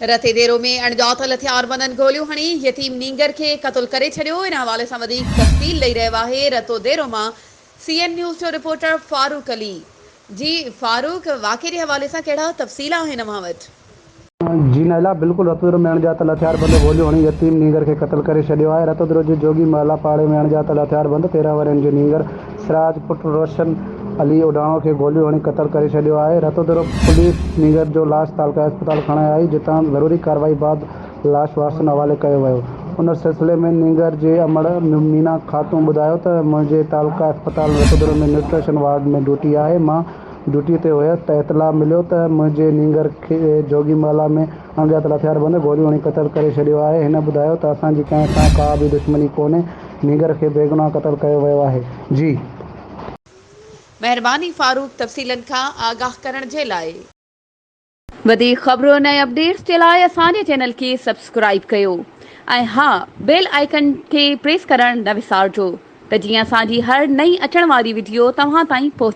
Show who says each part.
Speaker 1: رتيديرو ۾ اڻڄاتل هٿياربندن گوليون هڻي يتيم نينگر کي قتل ڪري ڇڏيو، ان حوالي سان وڌيڪ تفصيل ڏئي رهيو آهي رتوديرو مان سي اين نيوز جو رپورٽر فاروق علي. جي فاروق واقعي جي حوالي سان ڪهڙا تفصيل آهن اوهان وٽ؟
Speaker 2: جي نائلا بلڪل رتوديرو ۾ اڻڄاتل هٿياربند گوليون هڻي يتيم نينگر کي قتل ڪري ڇڏيو آهي رتوديرو جي جوڳي محلا پاڙي ۾ اڻڄاتل هٿياربند 13 ورهين جي نينگر سراج پٽ روشن علي اوڍاڻو کي گوليون هڻي قتل ڪري ڇڏيو آهي. رتوديرو پوليس نينگر جو لاش تعلقه اسپتال کڻائي آئي، جتان ضروري ڪارروائي بعد لاش وارثن حوالي ڪيو ويو. ان سلسلي ۾ نينگر جي امڙ مينا خاتون ٻڌايو ته منهنجي تعلقه اسپتال رتوديرو ۾ نيوٽريشن وارڊ ۾ ڊيوٽي آهي، مان ڊيوٽي تي هيس ته اطلاع مليو ته منهنجي نينگر کي جوڳي محلا ۾ اڻڄاتل هٿياربند گوليون هڻي قتل ڪري ڇڏيو آهي. هن ٻڌايو ته اسان جي ڪنهن سان ڪا به دشمني ڪونهي، نينگر کي بيگناهه قتل ڪيو ويو آهي. جي.
Speaker 1: مهرباني فاروق تفصيلن کان آگاهه ڪرڻ جي لاء. وڌيڪ خبرن ۽ اپڊيٽس جي لاء اسان جي چينل کي سبسڪرائيب ڪيو ۽ ها بيل آئيڪن کي پريس ڪرڻ نه وسارجو ته جيئن اسان جي هر نئين اچڻ واري وڊيو توهان تائين پهچي.